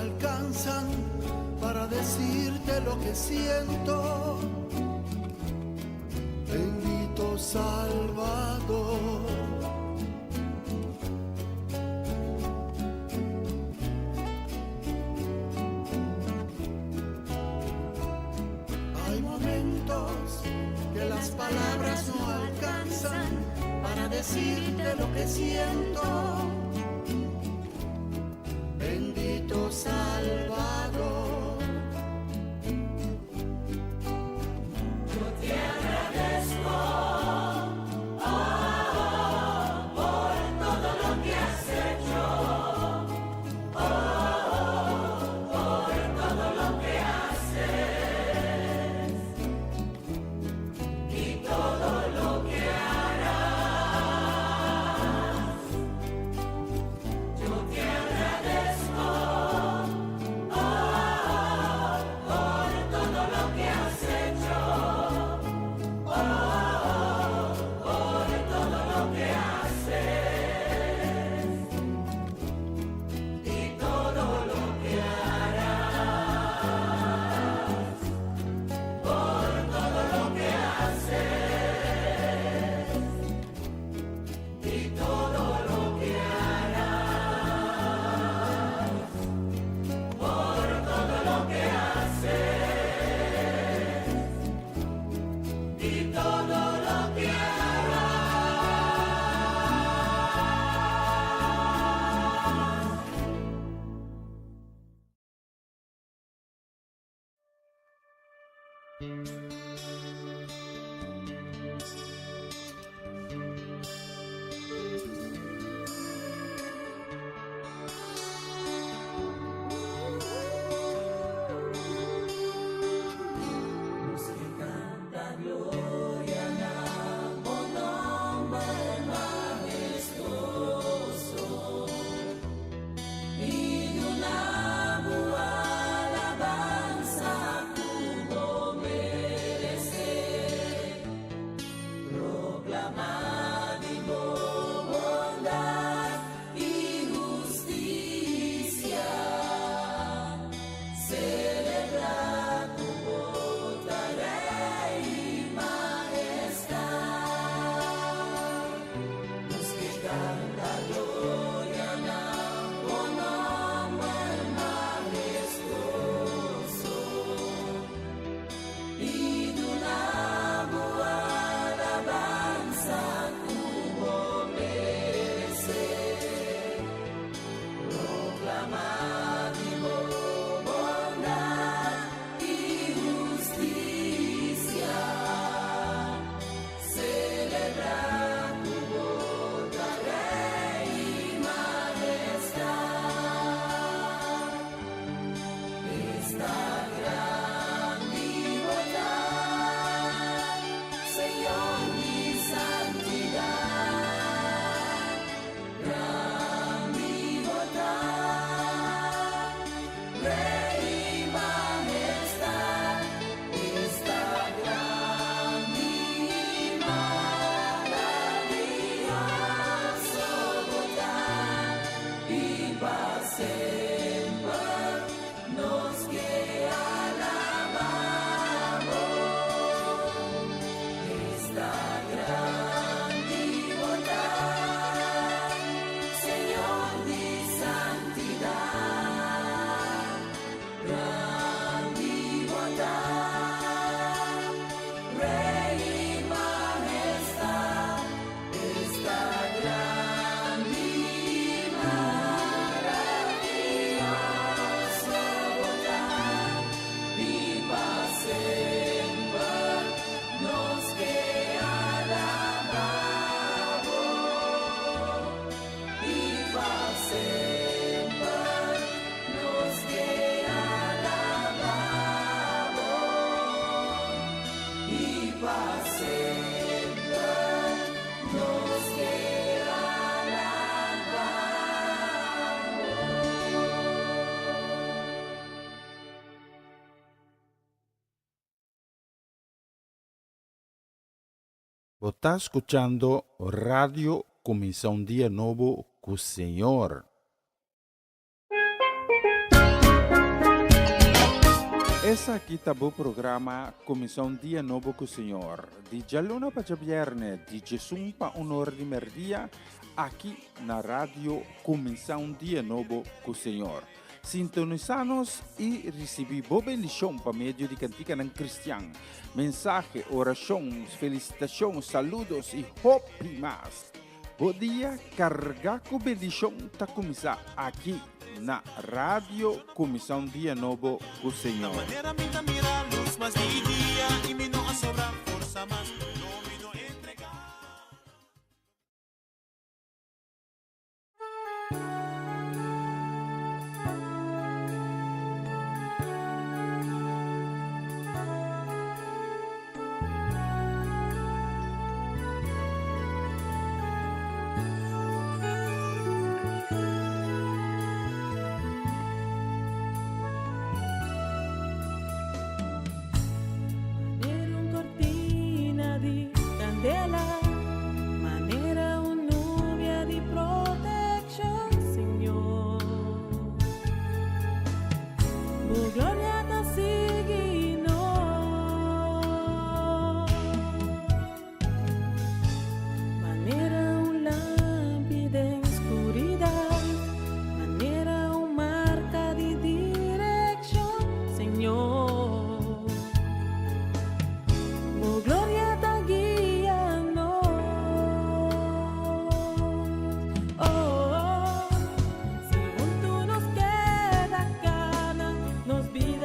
alcanzan para decirte lo que siento. Bendito Salvador. Hay momentos que las palabras no alcanzan para decirte lo que siento. Bendito Salvador. Yo te agradezco, oh, por todo lo que has hecho, oh, por todo lo que haces y todo lo que harás. Yo te agradezco, oh, por todo lo que has hecho, oh, por todo lo que haces y todo lo que harás, por todo lo que haces y todo lo que harás, por todo lo que haces y todo lo que harás. Nos ke kanta gloria na bo nòmber mahestuoso i duna bo alabansa ku bo meresé. Proklamá di bo bondat i hustisia. Selebrá ku bo ta Rei i Mahestat. Nos ke kanta gloria na bo nòmber mahestuoso i duna bo alabansa ku bo meresé. Proklamá di bo bondat i hustisia. Selebrá ku bo ta Rei i Mahestat. Esta grandi bo ta, Señor di santidat. Grandi bo ta, Rei i Mahestat. Esta grandi i maravioso bo ta, i pa semper nos ke alabá bo. Esta grandi bo ta, Señor di santidat. Grandi bo ta, Rei i Mahestat. Esta grandi i maravioso bo ta, i pa semper nos ke alabá bo. I pa semper nos ke alabá bo. I pa semper nos ke alabá bo. Bo ta skuchando Radio Kuminsá un Dia Nobo ku Señor. Esaki ta bo programa Kuminsá un Dia Nobo ku Señor, di djaluna pa djabièrnè, di djesun pa un ora di mèrdia, aki na Radio Kuminsá un Dia Nobo ku Señor. Sintonisá nos i risibí bo bendishon pa medio di kantikanan kristian, mensahe, orashon, felisitashon, saludos i hopi mas. Bo dia kargá ku bendishon ta kuminsá aki na Radio Kuminsá un Dia Nobo ku Señor. Manera un cortina di candela, manera un nubia di proteccion, Señor. Bo gloria ta sigui nos. Manera un lampi den scuridad, manera un marca di direccion, Señor. Bo gloria ta guia nos. Oh, oh, si hunto nos keda cana, nos bida.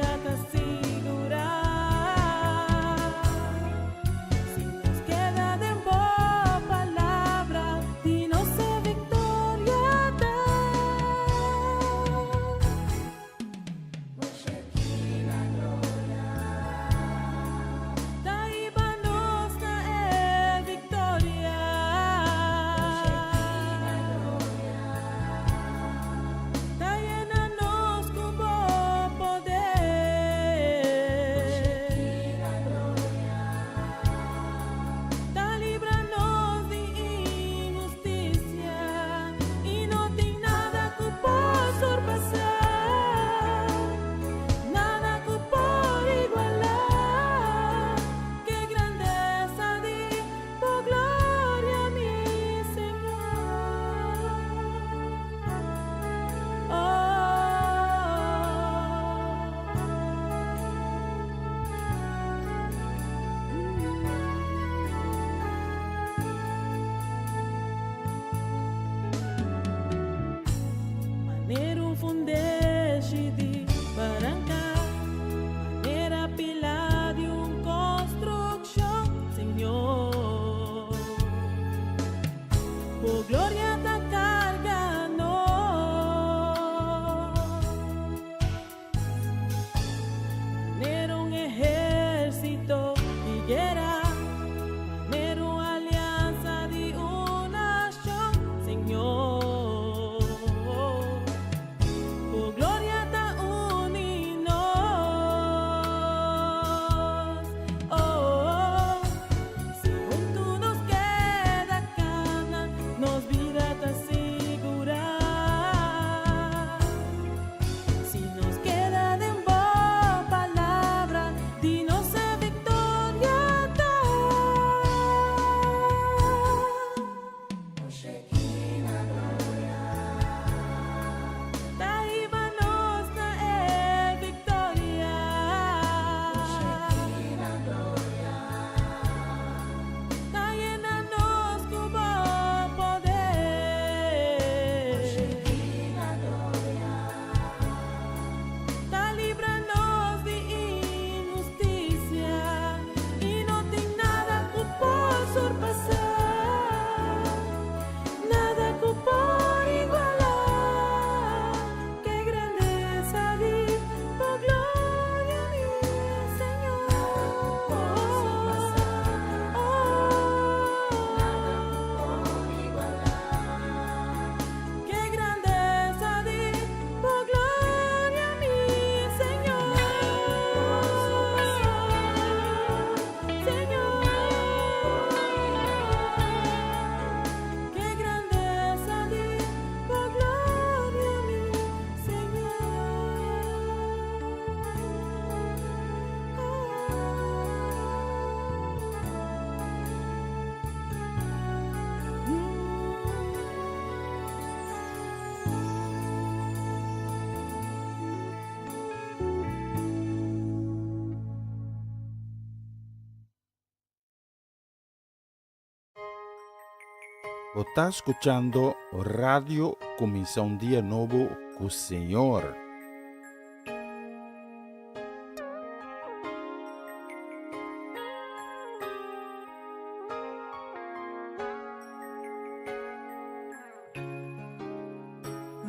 Bo ta skuchando Radio Kuminsá un Dia Nobo ku Señor.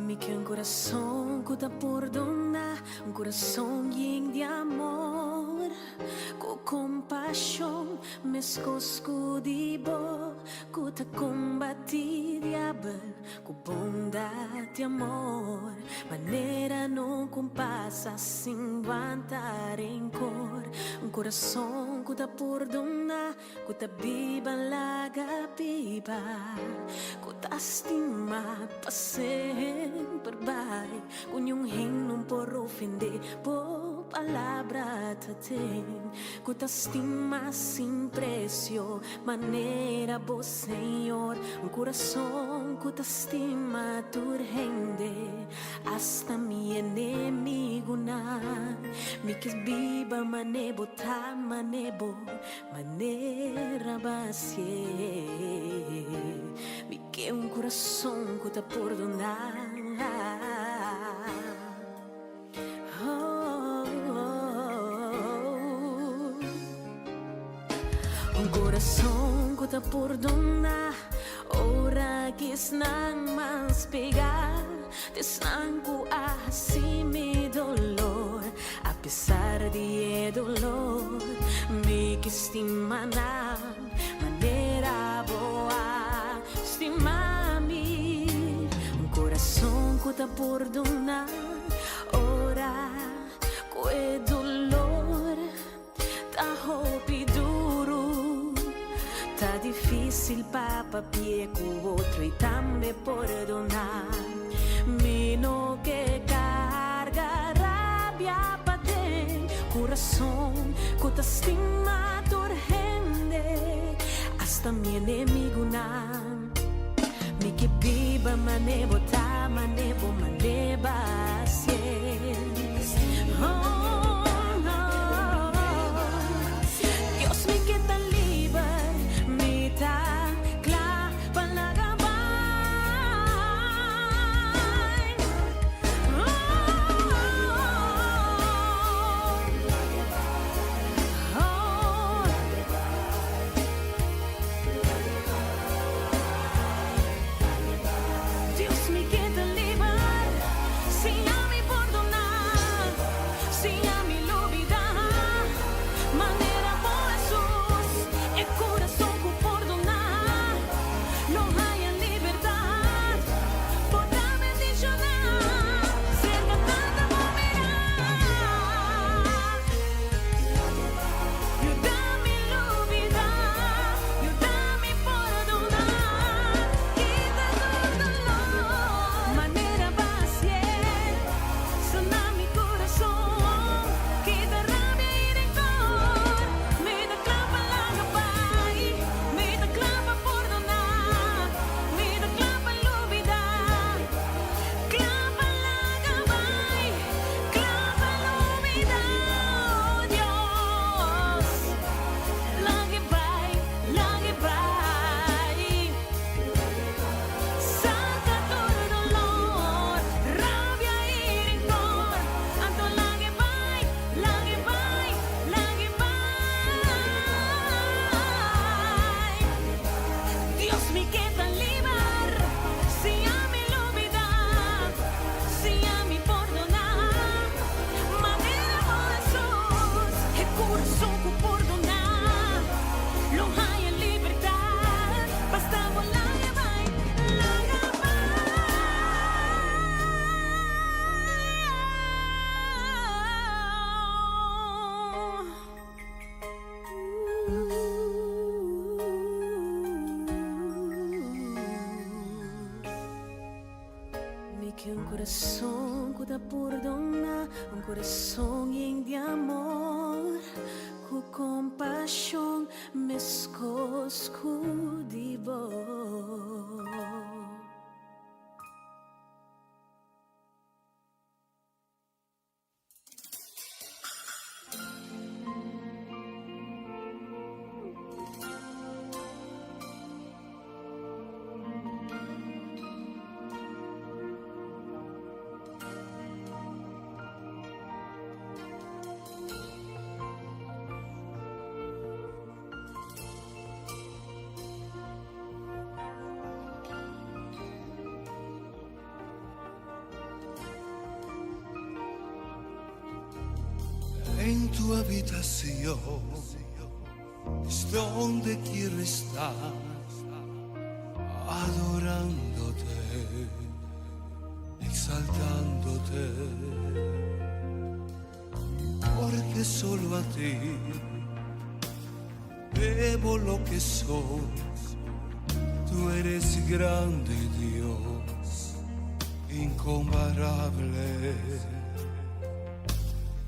Mi ke un kurason ku ta pordoná, un kurason yen di amor, ku kompashon meskos ku di bo, ku ta kombatí diabel ku bondat di amor, manera no ku pasa sin wanta renkor, un kurason ku ta pordoná. Ku ta biba laga biba, ku ta stima pa semper bai, ku niun hen no por ofendé, bo palabra ta ten, ku ta stima sin presio, manera bo Señor, un kurason ku ta stima tur hende, asta mi enemigunan, mi ke biba mane bo ta, mane bo. Manera basie Mi ke un kurason ku ta pordoná oh, oh. Un kurason ku ta pordoná Ora ki esnan mas pegá T'esnan ku a hasi mi dolor A pesar di e dolor Mi ke stima nan Manera bo a stima mi Un corazon ku ta pordona Ora ku e dolor Ta hopi duru Ta difícil pa papia ku otro i tambe pordona Mi no ke karga rabia paden Kurason ku ta stima tur hende Asta mi enemigunan Mi ke biba mane bo ta mane bo mane basie Oh, oh. Dios mi ke ta liber Mi ta kla pa laga bai Oh, oh. Dios mi ke ta liber Siña mi pordoná Siña mi lubidá Manera bo Hesus E kurason ku pordoná Lo haya libertat Por ta bendishoná Serka tata bo mirá Yuda mi lubidá Yuda mi pordoná Kita tur dolor Manera basie Sana mi kurason Kita rabia i renkor Mi ta kla pa laga bai Mi ta kla pa pordoná Mi ta kla pa lubidá Kla pa laga bai Kla pa lubidá Oh Dios Laga bai Laga bai Saca tur dolor Rabia i rencor Anto laga bai Laga bai Laga bai Dios mi ke ta liber Siña mi lubidá Siña mi pordoná Manera bo Hesus E kurason ku pordoná Lo haña libertat Basta bo laga bai Laga bai Mi ke un kurason ku ta pordoná Un kurason yen di amor Ku kompashon meskos ku di bo. En tu habitación es donde quiero estar, adorándote, exaltándote, porque solo a ti debo lo que soy. Tú eres grande Dios, incomparable.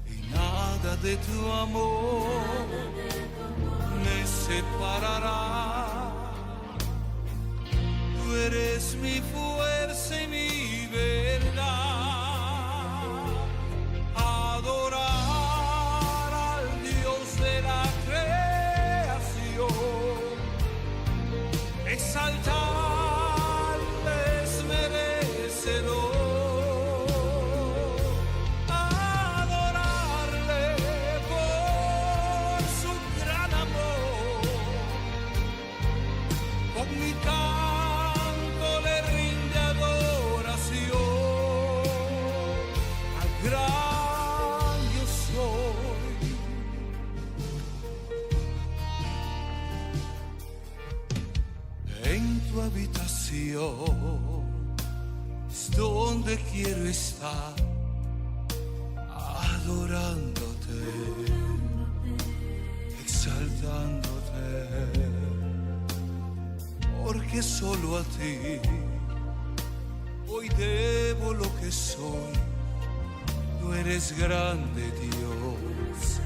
Y nada de tu amor me separará. Tú eres mi fuerza y mi verdad. Adorar al Dios de la creación, exaltarle es merecedor. Adorarle por su gran amor. Con mi canto le rinde adoración al gran yo soy. En tu habitación es donde quiero estar, adorándote, exaltándote, porque solo a ti hoy debo lo que soy. Tú eres grande Dios,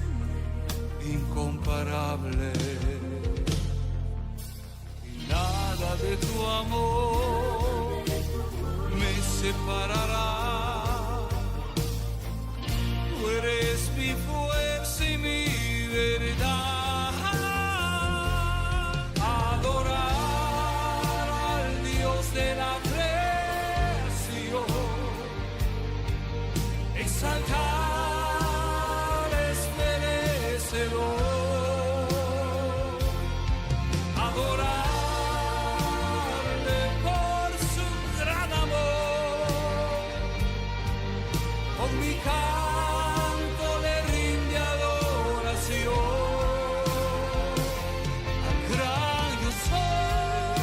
incomparable. Y nada de tu amor me separará. Tú eres mi fuerza y mi verdad. Adorar al Dios de la creación, exaltar es merecedor. Adorarle por su gran amor. Con mi canto le rinde adoración al gran yo soy.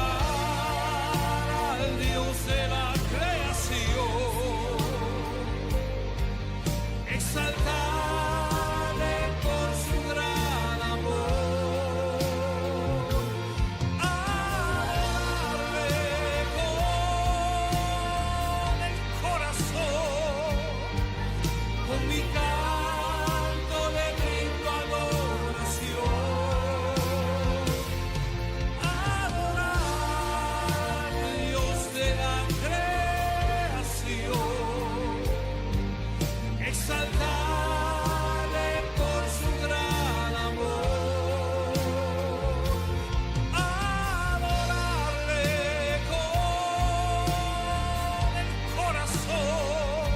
Adorar al Dios de la creación, exaltarle por su gran amor, adorarle con el corazón, con mi canto le brindo adoración. Adorar Dios de la creación, exaltarle por su gran amor, adorarle con el corazón,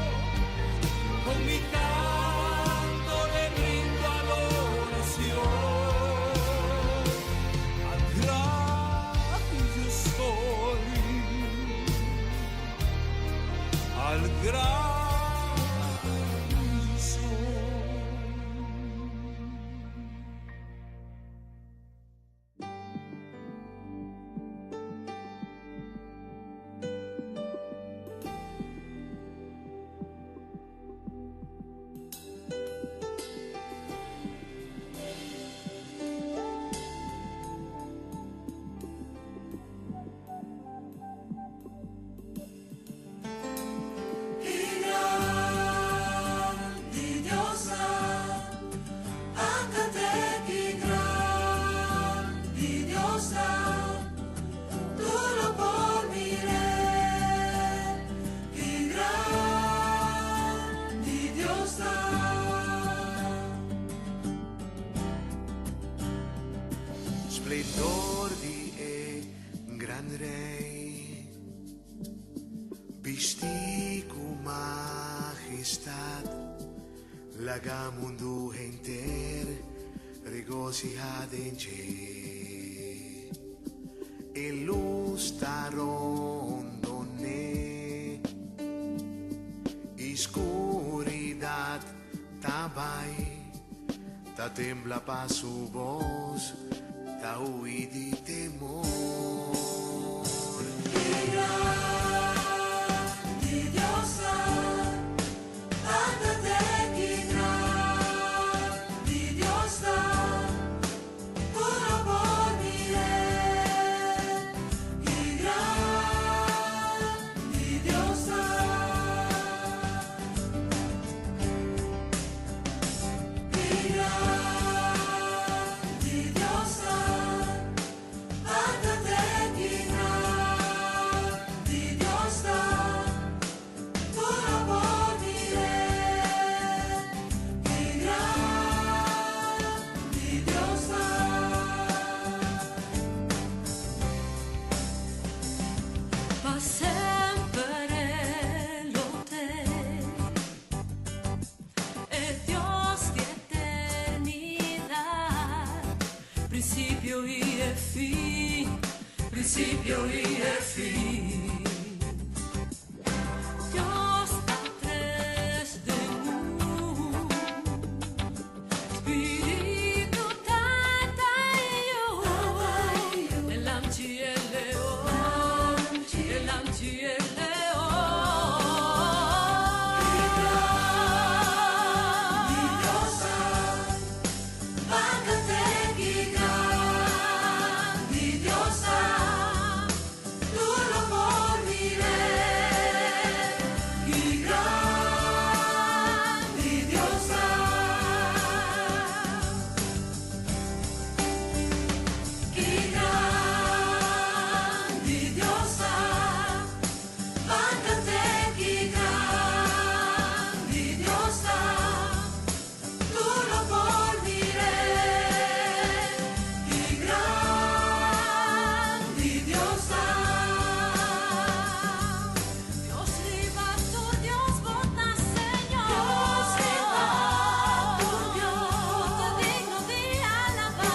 con mi canto le brindo adoración al gran yo soy, al gran yo soy. Grandi Dios Akateki grandi Dios Tur lo por mir'é Ki grandi Dios ta. Splendor di e gran Rei, Bisti ku mahestat, Laga mundu henter regosihá den dje. E lus ta rondon'é i skuridat ta bai. Ta tembla pa su bos, ta hui di temor. Grandi Dios ta, Tata te ki grandi Dios ta, tur lo por mir'é. Ki grandi Dios ta. Ki grandi Dios ta, Tata te ki grandi Dios ta, tur lo por mir'é. Ki grandi Dios ta. Pa semper e lo t'ei, e Dios di eternidat, prinsipio i e fin, prinsipio i e fin. Dios ta tres den un, Spiritu, Tata i Yu, e Lamchi e Leon, e Lamchi e Leon. Grandi Dios ta, Tata ki grandi Dios ta, tur lo por mir'é. Ki grandi Dios ta. Ki grandi Dios ta, Tata ki grandi Dios ta, tur lo por mir'é. Ki grandi Dios ta. Dios riba tur Dios bo ta Señor. Dios riba tur Dios. Bo ta digno di alabá.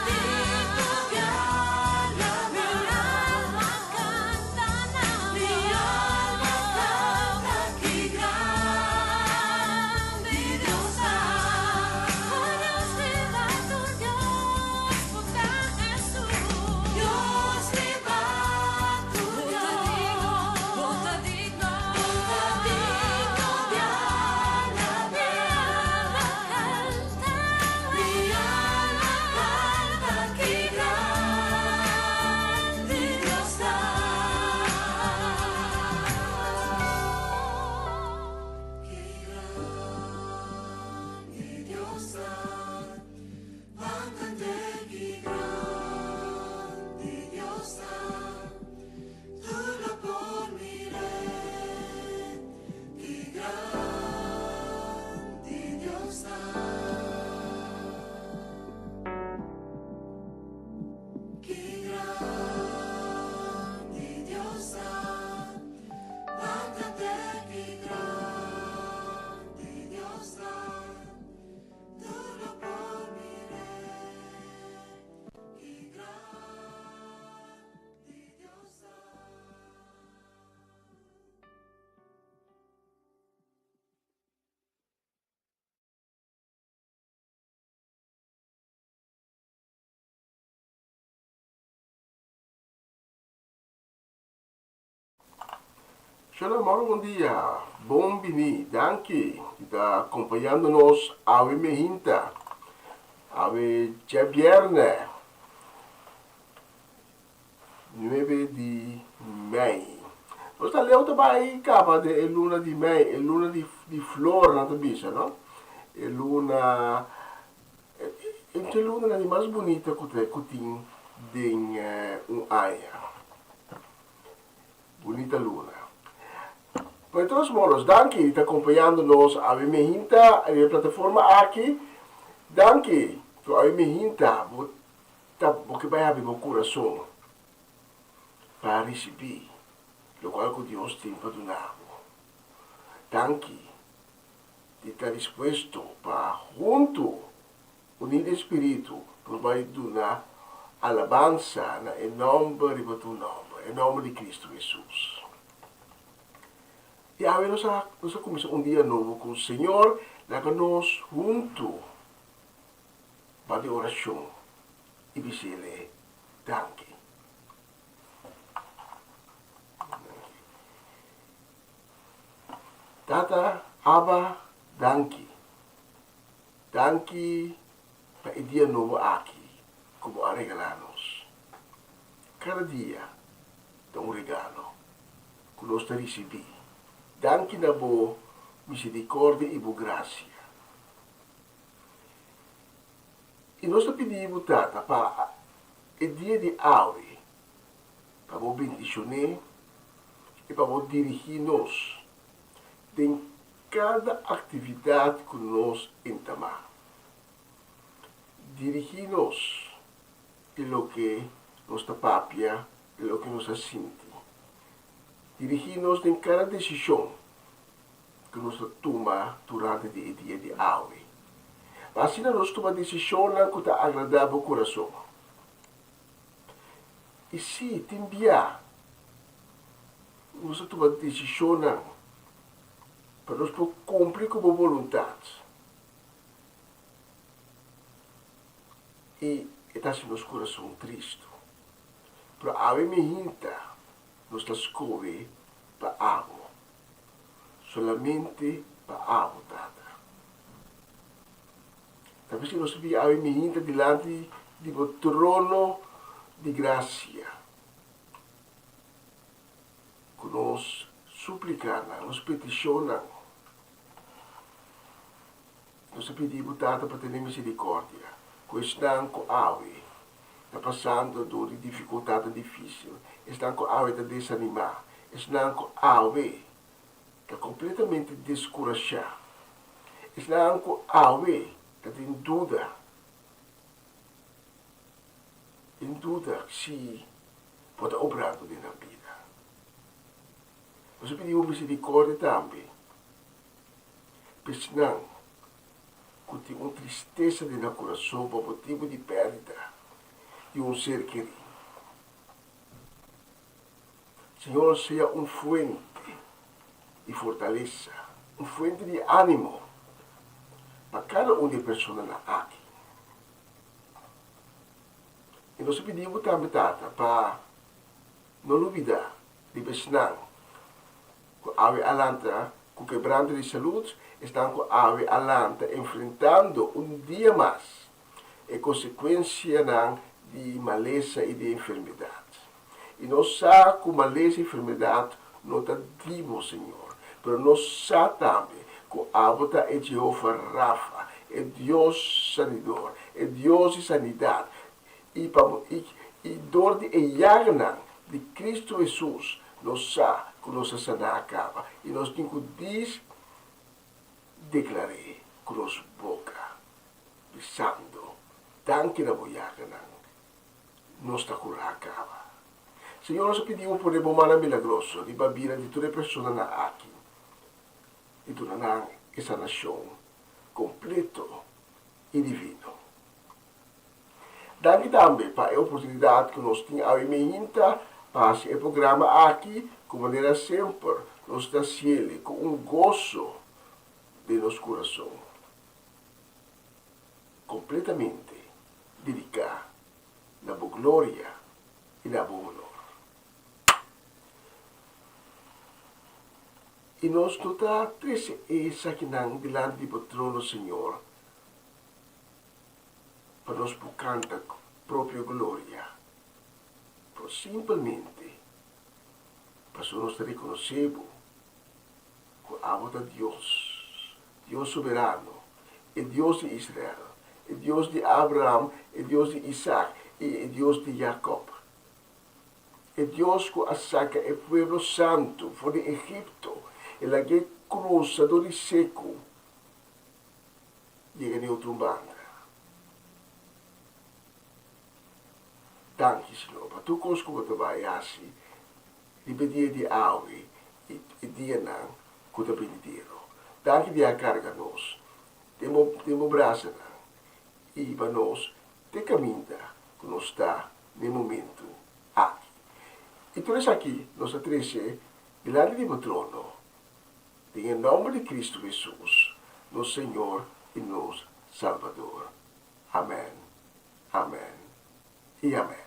Digno di alabá. Mi alma kanta na Mi alma kanta ki grandi Dios ta. Dios riba tur Dios, bo ta Jesus. Dios riba tur Bo ta digno, Dios. bo ta digno. Bo ta digno di alabá. Mi alma kanta. Mi alma kanta ki grandi Dios ta. Ki grandi Dios ta, Tata ki grandi Dios ta, tur lo por mir'é. Ki grandi Dios ta. Ki grandi Dios ta, Tata ki grandi Dios ta, tur lo por mir'é. Ki grandi Dios ta. Shalom, bon dia. Bon bini, danki di ta akompañando nos awe mainta. Awe djabièrnè, 9 di mei. Nos ta leu ta bai kaba den e luna di mei, e luna di, di flor, nan ta bisa, no? E luna, e luna di mas bunita ku ku tin den un aña. Bunita luna. Pero di todos modos, danki di ta akompañando nos awe mainta riba e plataforma aki. Danki ku awe mainta bo ta bo ke bai habri bo kurason pa risibí lokual ku Dios tin pa duna bo. Danki di ta dispuesto pa huntu uní den spiritu. Nos bai duna alabansa na e nòmber riba tur nòmber, e nòmber di Kristu Hesus. I awe nos a nos a kuminsá un dia nobo ku Señor laga nos huntu ba den orashon i bis'Ele danki. Tata, Abba, danki. Danki pa e dia nobo aki ku bo a regalá nos. Kada dia ta un regalo ku nos ta risibí. Danki na bo miserikòrdia i bo grasia. I nos ta pidi bo, Tata, pa e dia di awe, pa bo bendishon'é i pa bo dirigí nos den kada aktividat ku nos entamá. Dirigí nos e loke nos ta papia, e loke nos ta sinti. Dirigí nos den kada desishon ku nos ta tuma durante di e dia di awe. Pa asina nos tuma desishonnan ku ta agradá bo kurason. I sí, tin bia nos ta tuma desishonnan pa nos por kumpli ku bo boluntat. I e ta hasi nos kurason tristu. Pero awe mi hinta nos ta skohe pa abo, solamente pa abo, Tata. Ta p'esei nos ta pidi awe mi hinta dilanti di bo trono di grasia, ku nos suplikanan, nos petishonnan. Nos ta pidi bo Tata pa tene misericordia cu esnan cu awe ta pasando door di dificultadnan dificil, esnan cu awe ta desanima, esnan cu awe ta completamente descurasha, esnan cu awe ta den duda, den duda si bo ta obrando den nan bida. Nos ta pidi bo misericordia tambe. P'esnan ku tin un tristesa den nan kurason pa motibu di pèrdida di un ser kerí. Señor sea un fuente di fortalesa, un fuente di ánimo pa kada un di e personanan aki. I nos ta pidi bo tambe, Tata, pa no lubidá riba esnan ku awe a lanta ku kebrante di salud, esnan ku awe a lanta enfrentando un dia mas e konsekuensianan di malesa i di enfermedat. I nos sa ku malesa i enfermedat no ta di bo, Señor, pero nos sa tambe ku abo ta e Jehova Rafa, e Dios sanidor, e Dios di sanidat, i pa i dor di e yaganan di Cristo Hesus nos sa ku nos a saná a kaba i nos tin ku dis deklar'é ku nos boka, bisando, Danki na bo yaganan, nos ta kurá a kaba. Señor, nos a pidi bo pone bo mannan milagroso riba bida di tur e personanan aki i duna nan e sanashon kompleto i divino. Danki tambe pa e oportunidat ku nos tin awe meinta pa hasi e programa aki ku manera semper nos ta hasiel ku un goso den nos kurason, kompletamente dediká na bo gloria i na bo honor. I nos no ta trese esakinan dilanti di bo trono, Señor, pa nos por canta cu propio gloria, pero simpelmente pasobra nos ta reconoce bo cu abo ta Dios, Dios soberano, e Dios di Israel, e Dios di Abraham, e Dios di Isaac y e Dios di Jacob, e Dios cu a saca e pueblo santo for di Egipto, e lag'e cruza dor di secu. Yega den otro banda. Danki Señor pa tur kos ku bo ta bai hasi riba e dia di awe i e dianan ku ta binidero. Danki di a karga nos den bo den bo brasanan i hiba nos. te kaminda ku nos ta n'e momentu aki. I tur esaki nos ta trese dilanti di bo trono, den e nòmber di Kristu Hesus, nos Señor i nos Salbador. Amèn, amèn i amèn.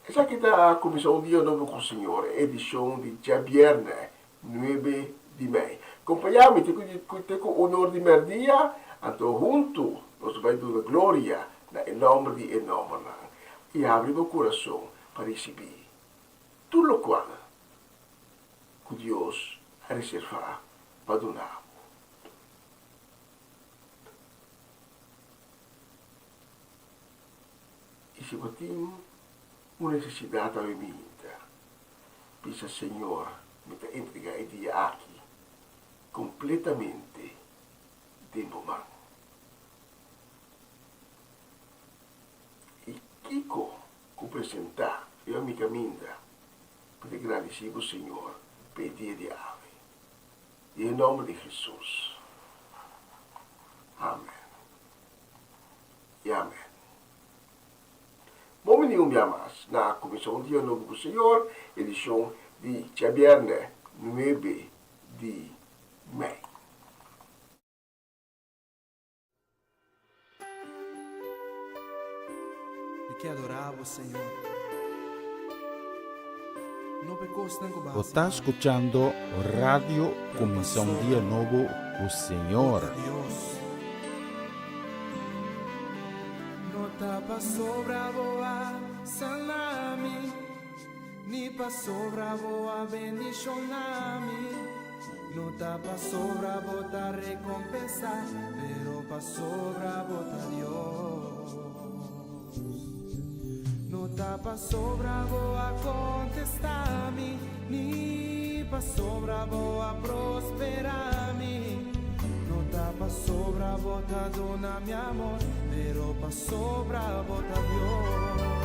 Esaki ta kuminsá un dia nobo ku Señor, e edishon di djabièrnè nuebe di mei. Kompañá mi te ku te ku unor di mèrdia, anto huntu nos bai duna gloria na e nòmber di e nòmbernan i habri bo kurason pa risibí tur lokual ku Dios a reservá pa duna bo. I si bo tin un nesesidat awe minta, bisa, Señor, mi ta entregá e dia aki kompletamente den bo man. I kiko ku presentá riba mi kaminda, mi ta gradisí bo, Señor, pa e dia di awe. Den e nòmber di Hesus. Amen. I amen. Bon bini un bia mas na Kuminsá un Dia Nobo ku Señor, edishon di djabièrnè nuebe di mei. Mi ke adorá bo, Señor. No p'e kosnan ku bo Bo hasi ta pa mi, skuchando pero Radio pero Kuminsá un pasobra Dia Nobo ku bo Señor. ta Dios. No ta pasobra bo a sana mi, ni pasobra bo a bendishoná mi. No ta pasobra bo ta rekompensá, pero pasobra bo ta Dios. No ta pasobra bo a kontestá mi, ni pasobra bo a prosperá mi. No ta pasobra bo ta duna mi amor, pero pasobra bo ta Dios.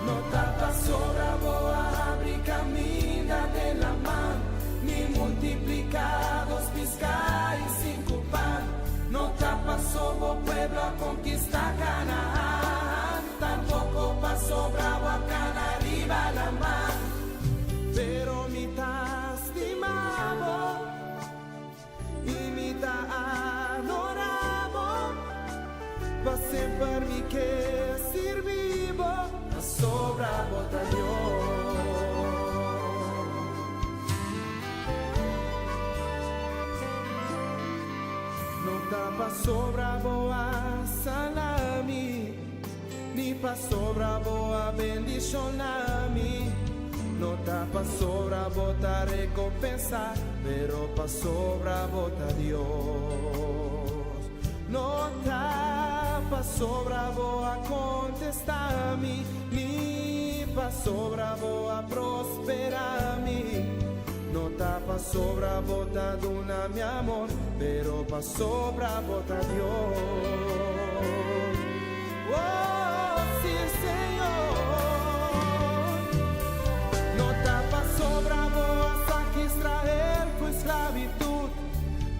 No ta pasobra bo a habri kaminda den laman, ni multipliká dos piská i sinku pan. No ta paso bo pueblo a konkistá Kanaan, tampoko pasobra bo a kana riba laman. Pero mi ta stima bo. I mi ta adorá bo. Pa semper mi ke sirbi bo. Pasobra bo ta Dios. No ta pasobra bo a sana mi. Ni pasobra bo a bendishoná mi. No ta pasobra bo ta rekompensá, pero pasobra bo ta Dios. No ta pasobra bo a kontestá mi, ni pasobra bo a prosperá mi. No ta pasobra bo ta duna mi amor, pero pasobra bo ta Dios. Oh, sí, Señor. No ta pasobra bo a saca Israel cu esclavitud,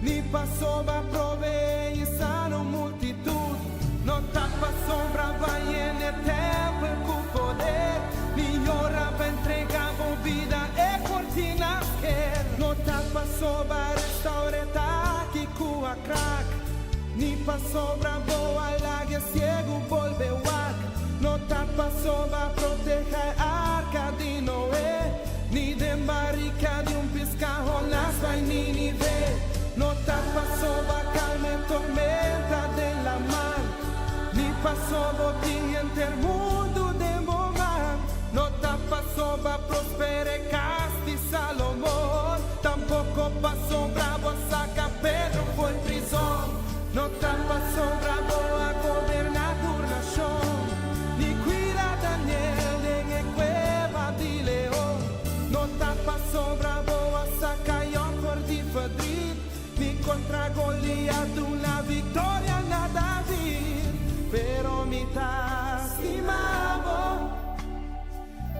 ni pasobra proveé y sana un multitud. No ta pasobra bo a yena e tempel cu poder, ni ora bo a entrega bo bida e cortina sker. No ta pasobra a restaura e taki cu a krak, Ni pasobra bo a laga e ciegu bolbe wak, no ta pasobra a proteha e arca di Noé, ni den barica di un pisca Jonás bai Nínive, no ta pasobra a calma e tormenta den laman, ni pasobra bo tin henter mundu den bo man, no ta pasobra a prospera e cas di Salomon, tampoco pasobra bo a saca Pedro for prizon. No ta pasobra bo a goberná tur nashon, ni kuida Daniel den e kueba di leon. No ta pasobra bo a saka Yòb for di ferdrit, ni kontra Goliat duna viktoria na David. Pero mi ta stima bo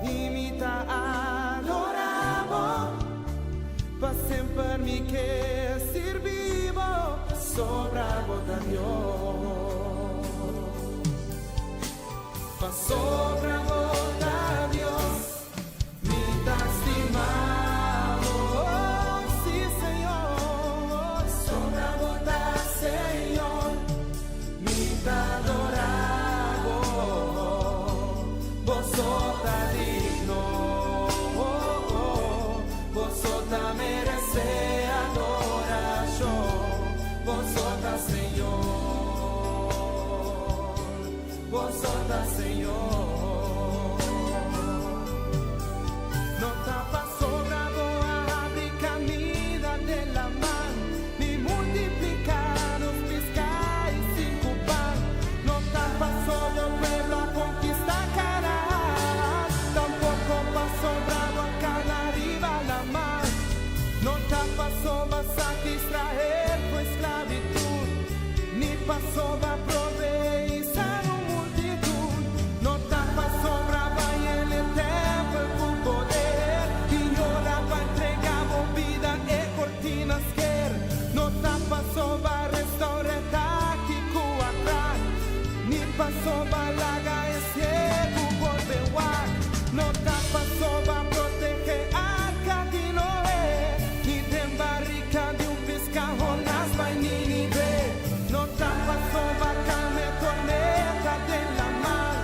i mi ta adorá bo. Pa semper mi ke sirbi bo, pasobra bo ta Dios. Pasobra bo ta Dios, mi ta stima bo, sí Señor. Pasobra bo ta Señor, mi ta adora bo, bo so ta digno, bo so ta meresé adorashon, bo so ta Señor, bo so ta Señor. No ta pasobra bo a habri kaminda den laman, ni multipliká nos piská i sinku pan. No ta pasobra bo pueblo a konkistá Kanaan, tampoko pasobra bo a kana riba laman. No ta pasobra bo a saka Israel for sklabitut, ni pasobra bo a proveé i sana un multitut. No ta pasobra bo a yena e tèmpel ku poder, i ora bo a entregá bo bida e kortina a sker. No ta pasobra bo a restourá e taki ku a krak, ni pasobra bo a laga e siegu bolbe wak. No ta pasobra bo a protehé arka di Noé, ni den barika di un piská Jonas bai Nínive. No ta pasobra bo a kalma e tormenta den laman,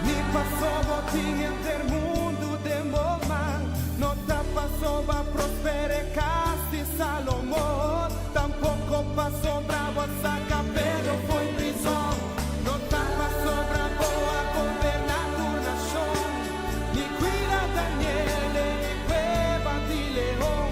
ni pasobra bo tin henter mundu den bo man. No ta pasobra bo a prosperá e kas di Salomon, tampoko pasobra bo a saka Pedro fo'i prizòn. No ta pasobra bo a goberná tur nashon, ni kuida Daniel den e kueba di leon.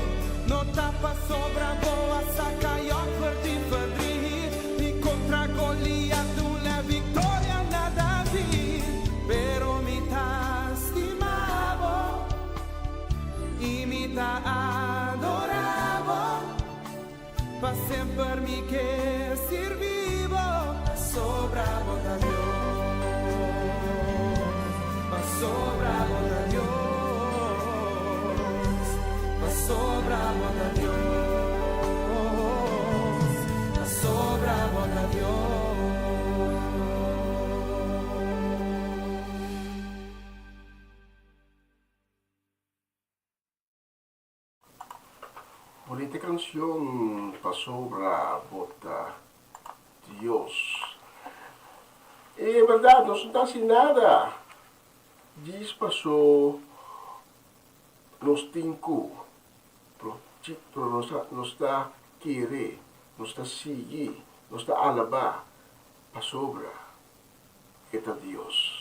No ta pasobra bo a saka Jòb for di verdriet, ni kontra Goliat duna viktoria na David. Pero mi ta stima bo i mi ta adorá bo, pa semper mi ke sirbi bo, pasobra bo ta Dios, pasobra bo ta Dios, pasobra bo ta Dios, pasobra bo ta Dios. Bonita canción Pasobra bo ta Dios. E berdad nos no ta haci nada djis paso nos tin cu pero nos ta nos ta kere nos ta sigui nos ta alaba pasobra e ta Dios.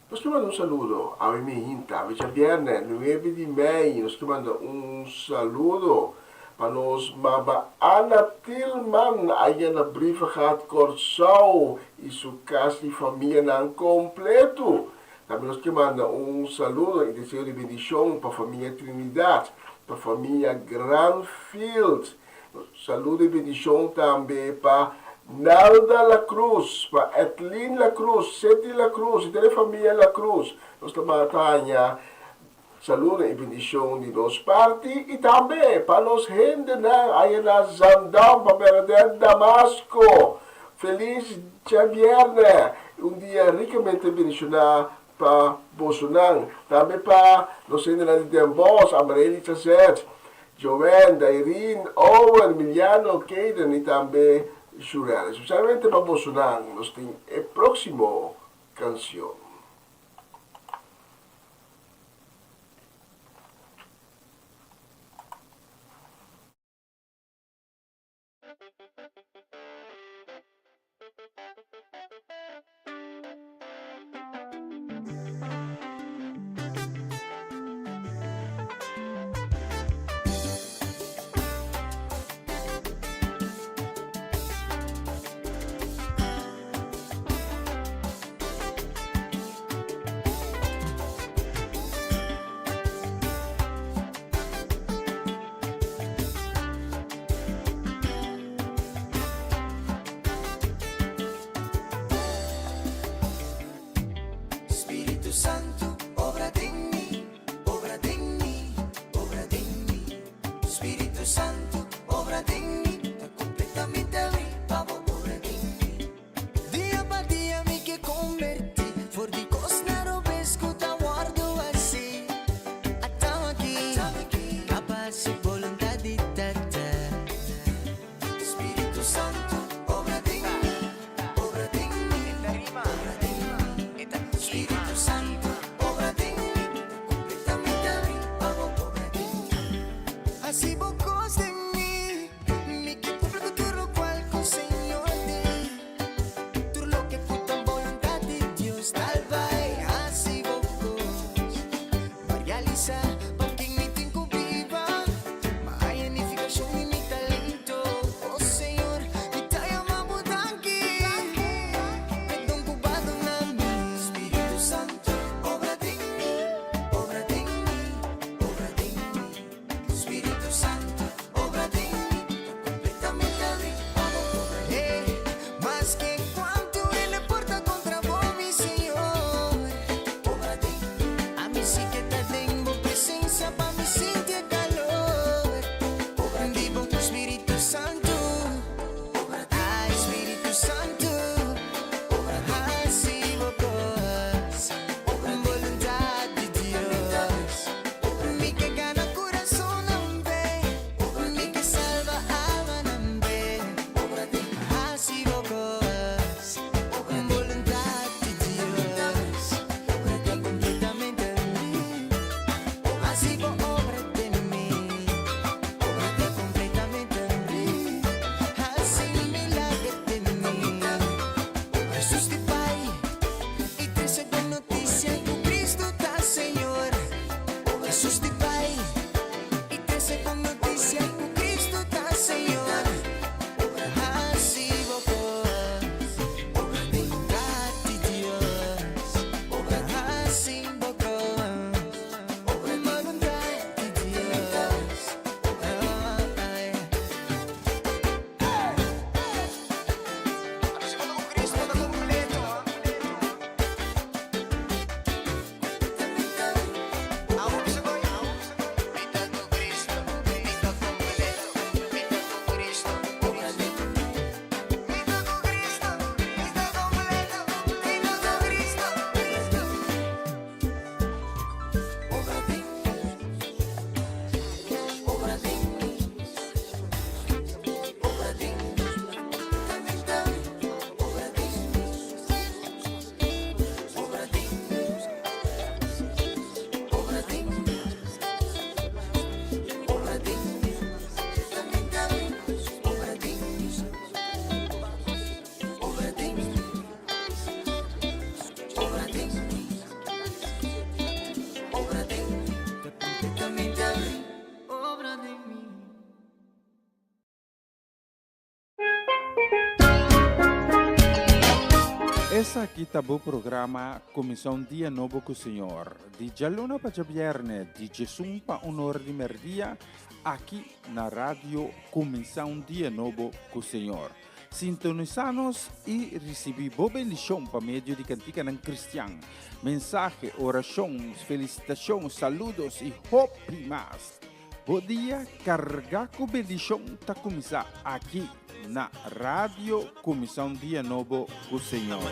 Nos ke manda un saludo awe mihinta, awe djabièrnè nuebe di mei, nos ke manda un saludo pa nos mama Ana Tilman aya na Brievengat Kòrsou i su kas i famianan kompletu. Tambe nos ke manda un saludo i deseo di bendishon pa famia Trinidad, pa famia Granfield. Saludo y bendicion tambe pa Nalda La Cruz, pa Edlin La Cruz, Seti La Cruz y tur e famia La Cruz. Nos ta mata haña saludo y bendicion di nos parti y tambe pa nos hendenan aya na Zaandam, pa Bernadette Damasco. Feliz djabierne, un dia ricamente bendiciona pa bosonan. Tambe pa nos hendenan di Den Bosch, Amarely Chazet, Joanne, Dairine, Owen, Miliano, Kayden y tambe Shurel. Especialmente pa bosonan nos tin e proximo cancion. Spiritu Santu, obra den mi, ta kompletamente abrí pa bo obra den mi. Dia pa dia mi ke kombertí for di kosnan robes ku ta wòrdu hasí. Atau aki, pa hasi boluntat di Tata. Spiritu Santu, obra den mi, obra den mi, obra den mi. Spiritu Santu, obra den mi, ta kompletamente abrí pa bo obra den mi. Hasi bo kos den mi, mi ke kumpli ku tur lokual ku Señor di. Tur loke ku ta boluntat di Dios, tal bai hasi bo kos. Pa realisá pa ken mi tin ku biba, ma haya nifikashon di mi talento. Oh Señor, mi ta yama bo danki p'e don ku bo a duna mi. Spiritu Santu, obra den mi, obra den mi, obra den mi. Spiritu Santu, obra den mi, ta kompletamente abrí pa bo obra den mi. Maske kuantu hende por ta kontra bo, mi Señor, obra den mi. Ami si ke ta den bo presensia pa mi sinti e kalor di bo Spiritu Santu. Ai, Spiritu Santu, hasi bo kos, boluntat di Dios. Mi ke gana kurasonnan p'e, mi ke salba almanan p'e. Hasi bo kos, boluntat di Dios. Ta kompletamente abrí, hasi bo obra den mi. Ta kompletamente abrí, hasi milager den mi. Hesus di bai i trese bon notisia ku Kristu ta Señor. Hesus di bai i trese bon notisia ku Kristu ta Señor. Hasi bo kos, boluntat di Dios. Hasi bo kos, boluntat di Dios. Esaki ta bo programa Kuminsá un Dia Nobo ku Señor, di djaluna pa djabièrnè di djesun pa un ora di mèrdia, aki na Radio Kuminsá un Dia Nobo ku Señor. Sintonisá nos i risibí bo bendishon pa medio di kantikanan kristian, mensahe, orashon, felisitashon, saludos i hopi mas. Bo dia kargá ku bendishon ta kuminsá aki na Radio Kuminsá un Dia Nobo ku Señor.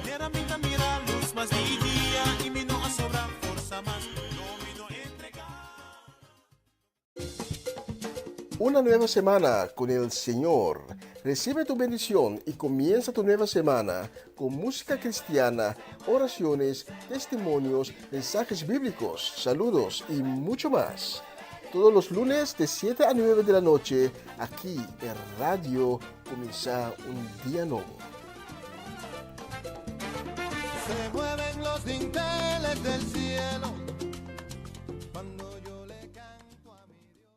Una nueva semana con el Señor. Recibe tu bendición y comienza tu nueva semana con música cristiana, oraciones, testimonios, mensajes bíblicos, saludos y mucho más. Todos los lunes de 7 a 9 de la noche, aquí en Radio Comienza un Día Nuevo. Se mueven los dinteles del cielo cuando yo le canto a mi Dios.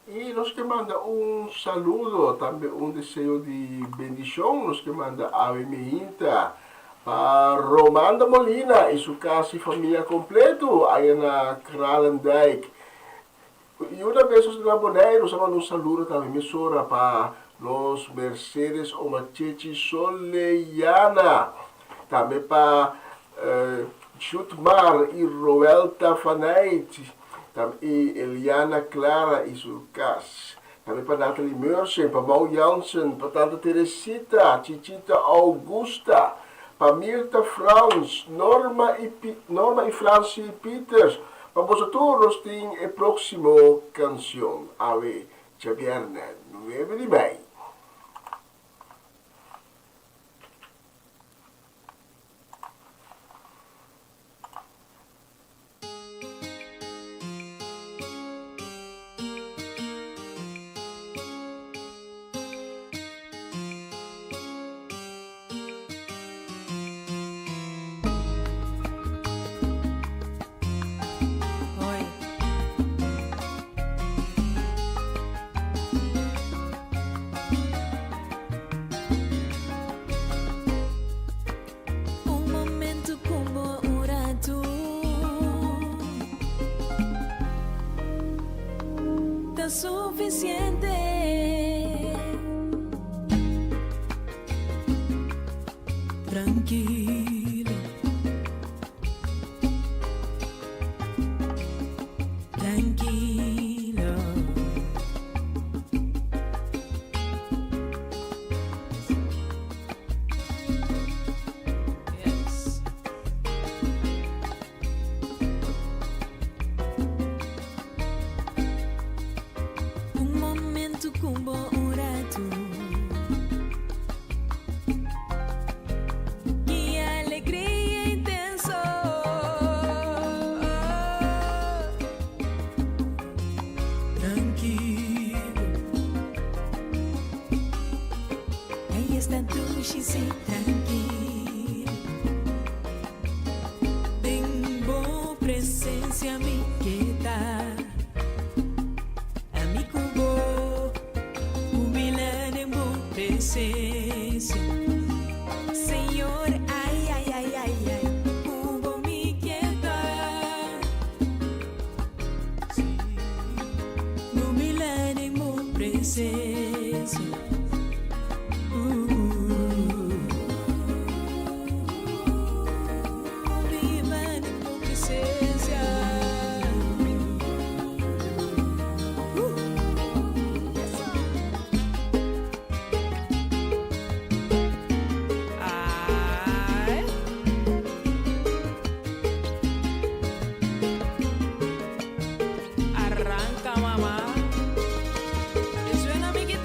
I nos ke manda un saludo, tambe un deseo di bendishon nos ke manda awe meinta pa Romanda Molina i su kas i famia kompleto aya na Kralendijk. I una bes nos ta na Boneiru nos a manda un saludo tambe mesora pa nos Mercedes Omachechi Soleyana, tambe pa Jutmar i Roelta Fanait. Tambe Eliana Clara i su kas. Tambe pa Nathalie Mersen, pa Mau Jansen, pa Tanta Teresita, Chichita Augusta, pa Mirta Frans, Norma i Norma i Francie Pieters. Pa boso tur nos tin e próksimo kansion awe djabièrnè nuebe di mei. Un momento cu bo un rato Ta suficiente. Trankilo. Trankilo. Yes. Un momento cu bo un rato. Ki alegria intenso. Trankilo. Ey esta dushi si trankil. Den bo presencia mi ke ta. Ami ku bo humila den bo presencia. Señor ay ay ay ay ay ku bo mi ke ta. Si humila den bo presencia. Biba den bo presencia. Ay. Arranca, mama. Suena, amiguita.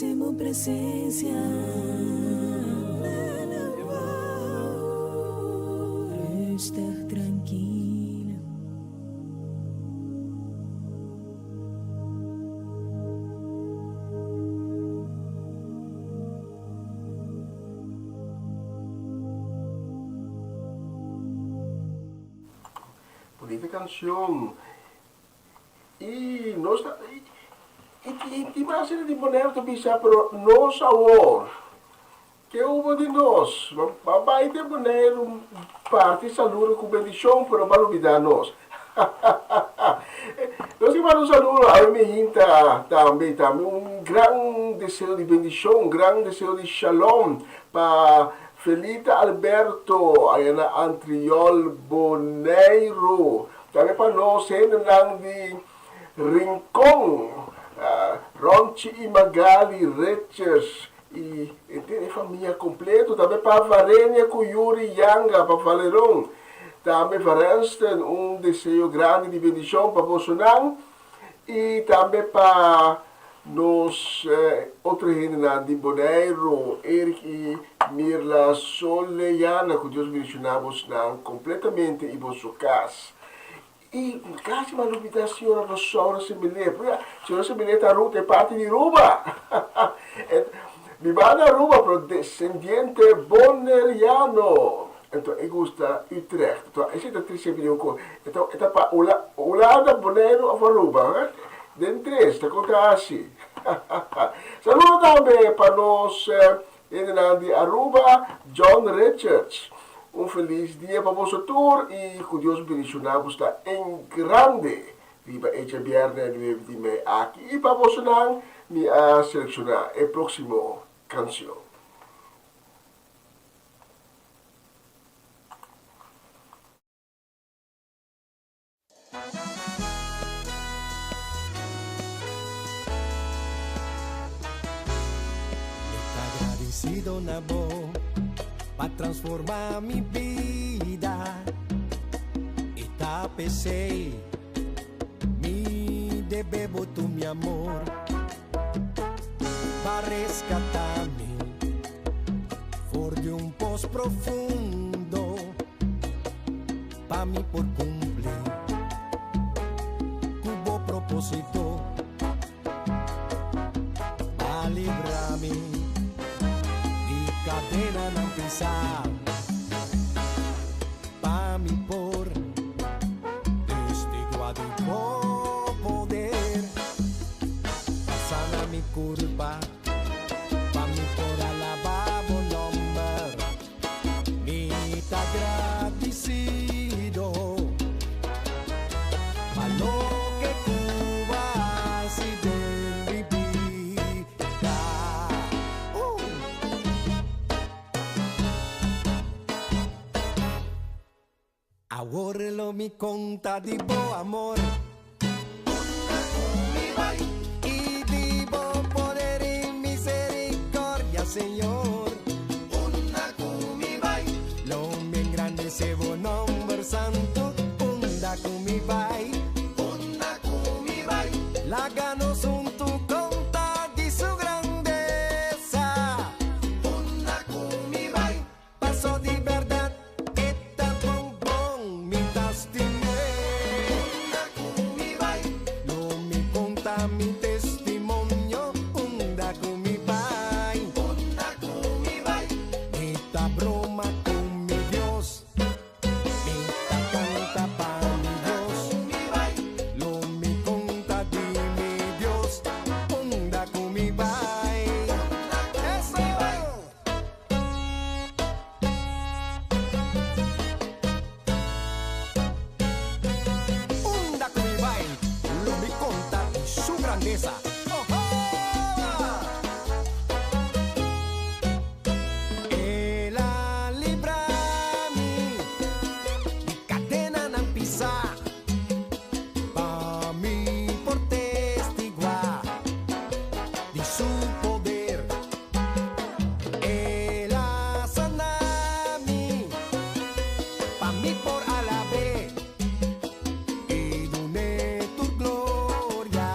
den bo presensia. Rustig, trankil. Bonita canción. I nos ta i tin mas hende di Boneiru ta bisa pero nos awor ke hubo di nos? Ba bai den Boneiru parti saludo ku bendishon pero ba lubida nos. Nos ke manda un saludo awe mi hinta tambe tambe un gran deseo di bendishon un gran deseo di shalom pa Felita Alberto aya na Antriol Boneiru. Tambe pa nos hendenan di Rincon, Ronchi y Magali Richards y henter e famia completo. Tambe pa Varenia cu Yuri Yanga, pa Valeron. Tambe Varenston, un deseo grandi di bendicion pa bosonan. Y tambe pa nos otro hendenan di Boneiru, Eric y Mirla Soleyana, cu Dios bendiciona bosnan completamente y boso cas. Y casi mi a lubida señora Rosaura Semele. Pero señora Semele ta Aruba, ta e parti di Aruba. Biba na Aruba, pero descendiente boneriano. Enton e gusta Utrecht. Enton esei ta trese bini un kos. Enton e ta pa Hulanda, Boneiru of Aruba. Den tres ta konta hasi. Saludo tambe pa nos hendenan di Aruba, John Richards. Un felis dia pa boso tur i ku Dios bendishoná bo sta en grande riba e djabièrnè nuebe di mei aki. I pa bosonan mi a selekshoná e próksimo kanshon. Mi ta agradecido na bo pa transforma mi bida y ta pesey mi debe bo tu mi amor pa rescata mi for di un pos profundo pa mi por cumpli cu bo proposito pa libra mi di cadenanan pisa pa mi por testigua di bo poder pa sana mi curpa pa mi por alaba bo nomber Mi ta gradisido pa loke ku bo a hasi den mi bida. Awor lo mi konta di bo amor. Unda ku mi bai. I di bo poder i misericordia, Señor. Unda ku mi bai. Lo mi engrandece bo nomber santu. Unda ku mi bai. Unda ku mi bai. Laga nos huntu konta di su grandesa. Unda ku mi bai. Paso di berdad e ta bon bon mi ta stim'é. Unda ku mi bai. Lo mi konta mi testimonio unda ku mi bai. Unda ku mi bai. Mi ta broma ku mi Dios. Mi ta kanta pa mi Dios. Unda ku mi bai. Lo mi konta di mi Dios unda ku mi bai. Unda ku mi bai. Unda ku mi bai, lo mi konta di su grandesa. Ohoa! El a libra mi di kadenanan pisá, pa mi por testiguá di su poder. El a sana mi, pa mi por alab'é i dun'é tur gloria.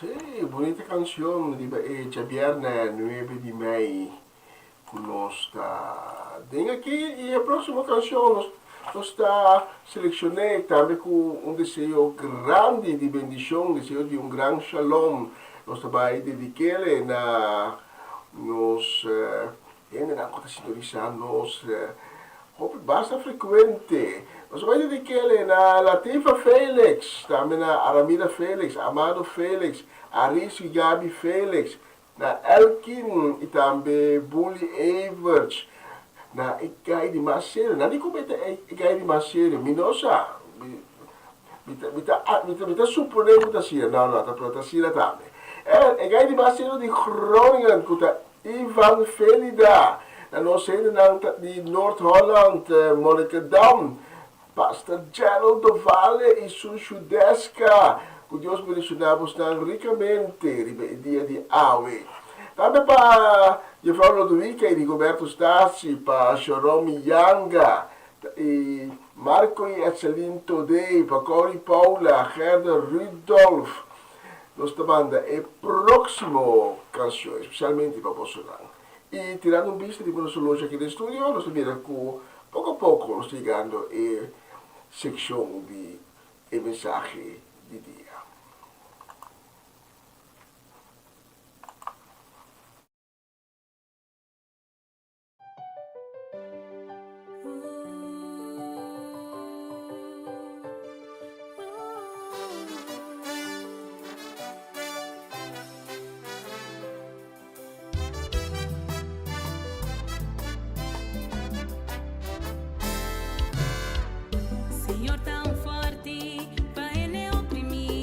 Sí, bunita canción riba e djabierne nuebe di mei cu nos ta den aki y e proximo cancion nos nos ta seleccione tambe cu un deseo grandi di bendicion, deseo di un gran shalom nos ta bay dedikele na nos hendenan cu ta sintonisa nos hopi basta frecuente. Nos ta bay dedikele na Latifa Felix, tambe na Aramida Felix, Amado Felix, Aris y Gaby Felix, Na Elkin y tambe Bully Everts. Na e guy di mas serio. Nan di como e ta e guy di mas serio. Mi no sa. Mi ta, mi ta, mi ta, mi ta supone cu ta asina. No, no, ta, pero ta asina tambe. E, e guy di mas serio di Groningen cu ta Ivan Felida. Na nos hendenan ta di Noord-Holland, Monnikendam. Pastor Gerald Dovale y su Shudeska, cu Dios bendiciona bosnan ricamente riba e dia di awe. Tambe pa Juffrouw Lodowica y Rigoberto Stasi, pa Sharomi Yanga y Marco y Etseline Todey, pa Cory Paula, Gerda Rudolph. Nos ta manda e proximo cancion especialmente pa bosonan. Y tirando un bista riba nos horloge aki den studio, nos ta mira cu poco a poco nos ta yegando e seccion di e mensahe di dia. Señor ta un forti pa hende oprimí.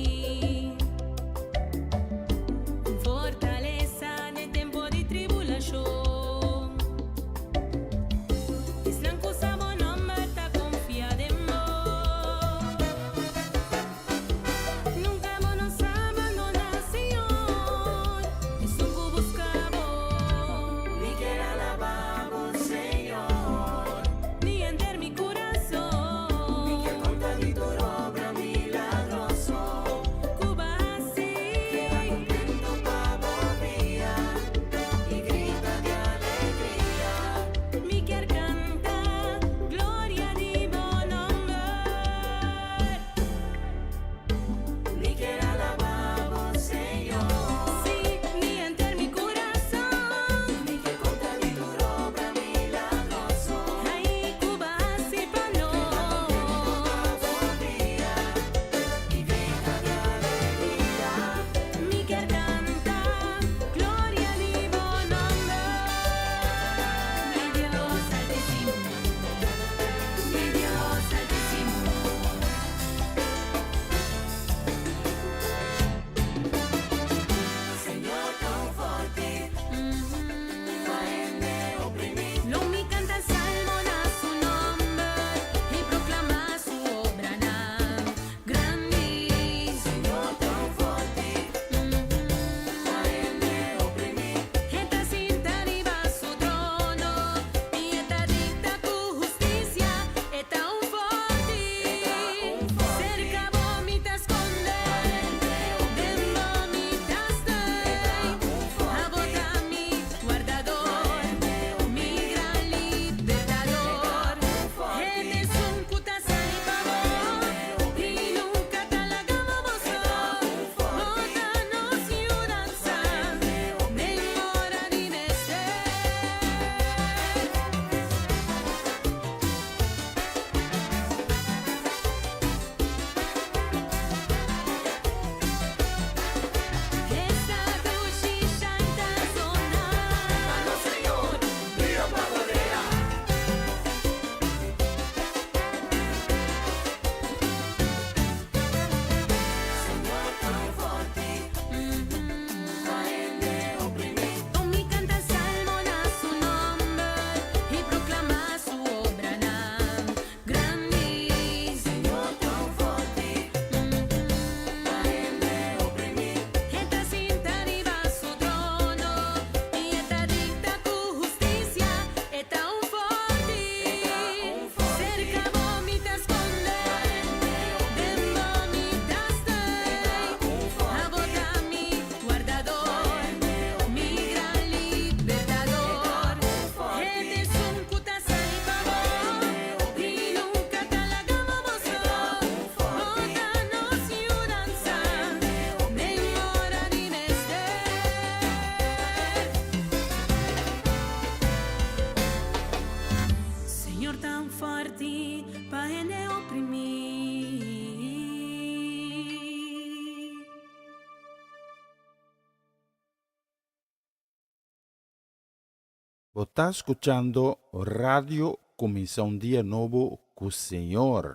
Bo ta skuchando Radio Kuminsá un Dia Nobo ku Señor.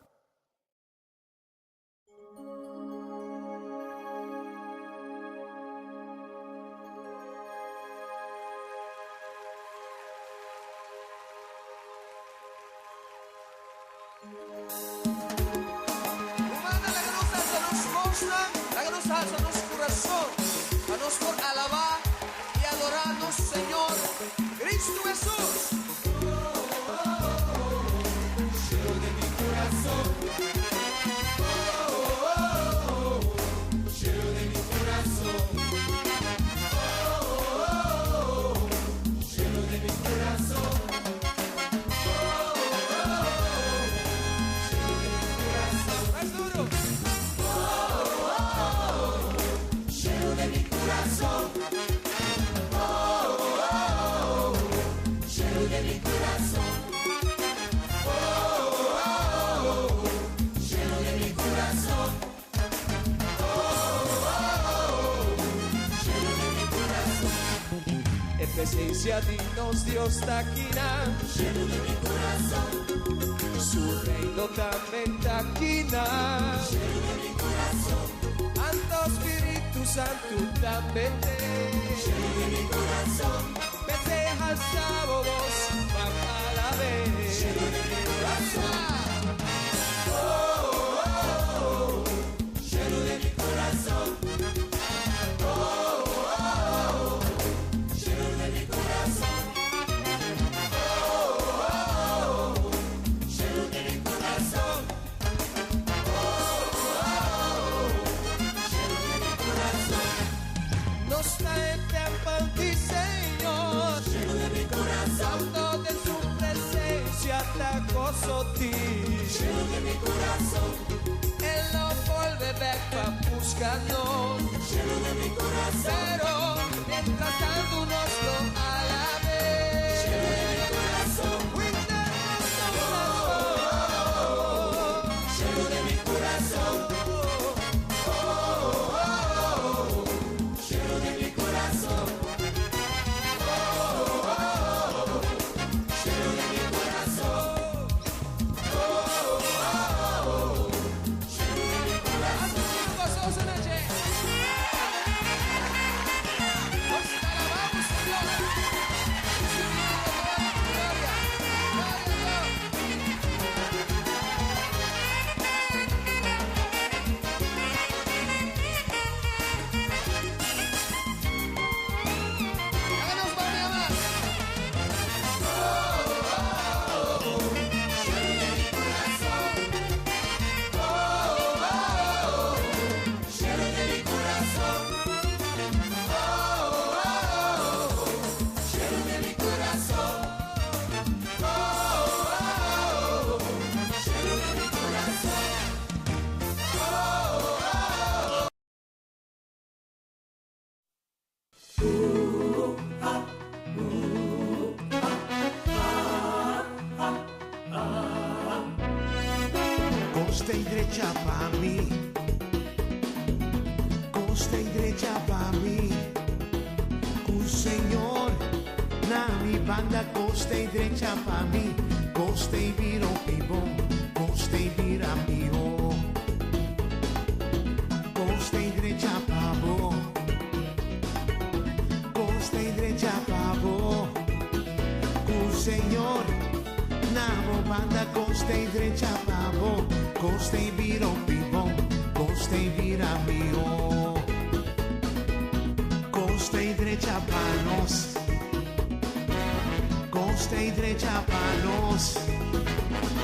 Rumannan, laga nos alsa nos bosnan, laga nos alsa nos kurason, pa nos por alabá i adorá nos Señor Kristu Hesus. E presencia di nos Dios ta akinan. Shelu di mi kurason. Su reino tambe ta akinan. Shelu di mi kurason. Anto Spiritu Santu tambe te. Shelu di mi kurason. P'esei halsa bo bos pa alab'é. Shelu di mi kurason. Oh, oh, oh. Shelu di mi kurason. Oh, oh, oh. Shelu di mi kurason. Oh, oh, oh. Shelu di mi kurason. Oh, oh, oh. Shelu di mi kurason. Nos ta e tèmpel di Señor. Shelu di mi kurason. Santo den su presensia ta goso tin. Shelu di mi kurason. E lo bolbe bèk pa buska nos. Shelu di mi kurason. Pero mientras tantu nos lo alab'é. Shelu di mi kurason. Winter nos kurason. Shelu di mi kurason. Oh, oh, oh. Shelu di mi kurason. Oh, oh, oh. Shelu di mi kurason. Oh, oh, oh. Shelu di mi kurason. Nos ta alabamos, Señor. Recibiendo toda la gloria. Gloria a Dios. Háganos volver más. Oh, oh, oh. Shelu di mi kurason. Oh, oh, oh. Shelu di mi kurason. Oh, oh, oh. Shelu di mi kurason. Oh, oh, oh. Shelu di mi kurason. Oh, oh, oh. Kos ta drecha pa mi. Kos ta drecha pa mi. Ku Señor na mi banda kos ta drecha pa mi. Kos ta bira bon. Kos ta bira mihó. Kos ta drecha pa bo. Kos ta drecha pa bo. Ku Señor na bo banda kos ta drecha pa bo. Kos ta bira bon. Kos ta bira mihó. Kos ta drecha pa nos. Kos ta drecha pa nos.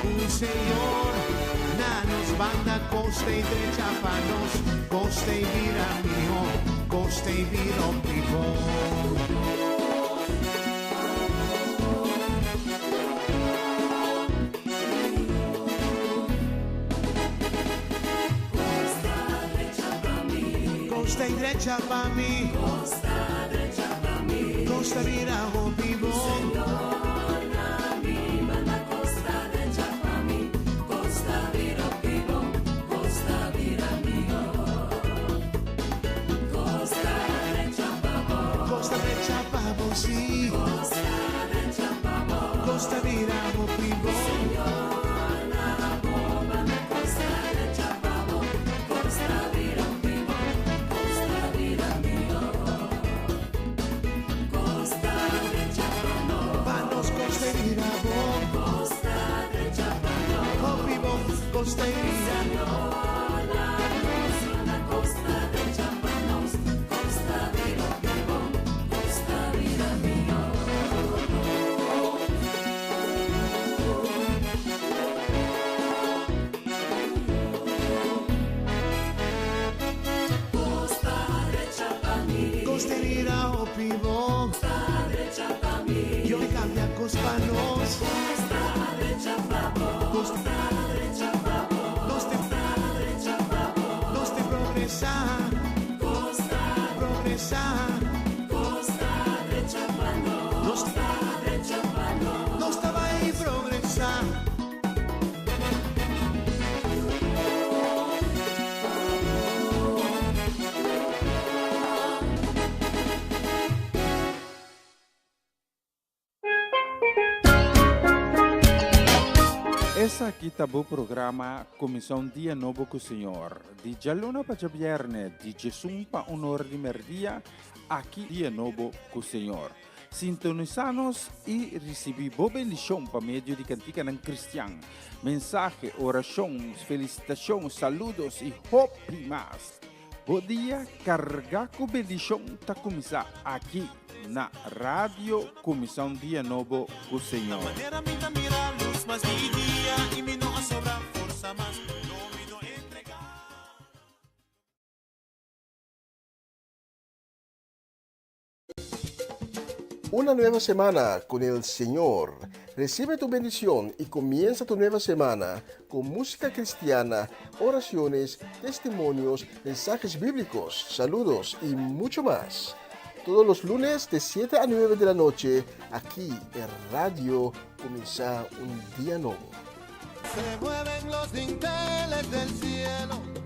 Ku Señor na nos banda kos ta drecha pa nos. Kos ta bira mihó. Kos ta bira bon. Kos ta drecha pa mi. Kos ta bira hopi bon. Mi banda kos ta drecha pa mi. Kos ta bira bon. Kos ta bira mihó. Kos ta drecha pa bo. Kos ta drecha pa bo, sí. Kos ta Kos ta bira hopi bon. Pa nos kos ta bira bon. Hopi bon, kos ta bira. Kos ta bira hopi bon. Dios cambia kos pa nos. Kos nos ta nos ta progresá. Progresá. Nos nos ta bai progresá. Esaki ta bo programa Kuminsá un Dia Nobo ku Señor, di djaluna pa djabièrnè, di djesun pa un or di mèrdia, aki Dia Nobo ku Señor. Sintonisá nos i risibí bo bendishon pa medio di kantikanan kristian, mensahe, orashon, felisitashon, saludos i hopi mas. Bo dia kargá ku bendishon ta kuminsá aki na Radio Kuminsá un Dia Nobo ku Señor. Una nueva semana con el Señor. Recibe tu bendición y comienza tu nueva semana con música cristiana, oraciones, testimonios, mensajes bíblicos, saludos y mucho más. Todos los lunes de 7 a 9 de la noche, aquí en Radio Comienza un Día Nuevo. Se mueven los dinteles del cielo.